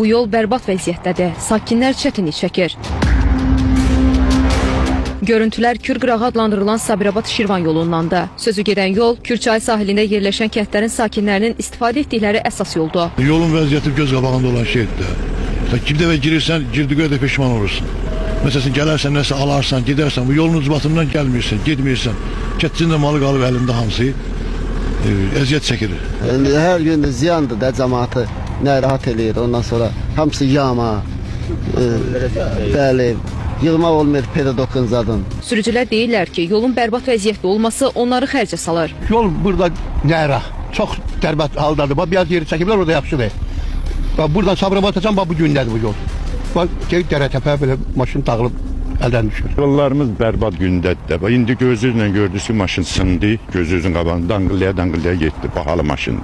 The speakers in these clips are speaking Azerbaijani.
Bu yol bərbad vəziyyətdədir. Sakinlər çətinlik çəkir. Görüntülər Kür qırağı adlandırılan Sabirabad Şirvan yolundandır. Sözü gedən yol Kürçayı sahilində yerləşən kəndlərin sakinlərinin istifadə etdikləri əsas yoldur. Yolun vəziyyəti göz qabağında olan şeydir də. Sən bir dəfə girirsən, girdiyi qədər peşman olursun. Məsələn, gələrsən, nəsə alarsan, gedərsən, bu yolun ucbatından gəlmirsən, getmirsən. Keçsin də malı qalıb əlində hamısı. Əziyyət çəkilir. İndi hər gün də ziyandır da cəmaatı narahat eləyir. Ondan sonra hamısı yama. Bəli, yığmaq olmur pedodokun zadın. Sürücülər deyirlər ki, yolun bərbad vəziyyətdə olması onları xərcə salır. Yol burada nərə. Çox bərbad haldadır. Bax biraz yeri çəkiblər, orada yaxşıdır. Bax buradan Sabirabad bax bu gündədir bu yol. Bax dərə təpə belə maşın dağılıb əldən düşür. Yollarımız bərbad gündədir də. Bax indi gözünüzlə gördünüz ki, maşın sındı, gözünüzün qabağında danqıllaya danqıllaya getdi bahalı maşın.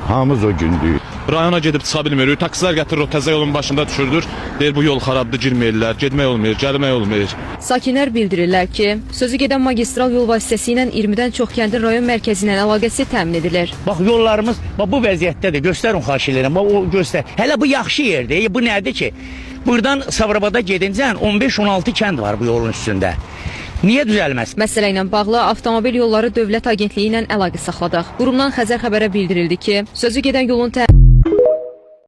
Hamımız o gündük. Rayona gedib çıxa bilmirik. Taksilər gətirir o təzə yolun başında düşürdür. Deyir bu yol xarabdır, girməyirlər, getmək olmur, gəlmək olmur. Sakinlər bildirirlər ki, sözü gedən magistral yol vasitəsilə 20-dən çox kəndin rayon mərkəzi ilə əlaqəsi təmin edilir. Bax yollarımız bax bu vəziyyətdədir. Göstərin xahiş edirəm. Bax o göstər. Hələ bu yaxşı yerdir. Bu nədir ki? Buradan Sabirabada gedincən 15-16 kənd var bu yolun üstündə. Niyə düzəlməz? Məsələ ilə bağlı Avtomobil Yolları Dövlət Agentliyi ilə əlaqə saxladıq. Qurumdan Xəzər xəbərə bildirildi ki, sözü gedən yolun təmiri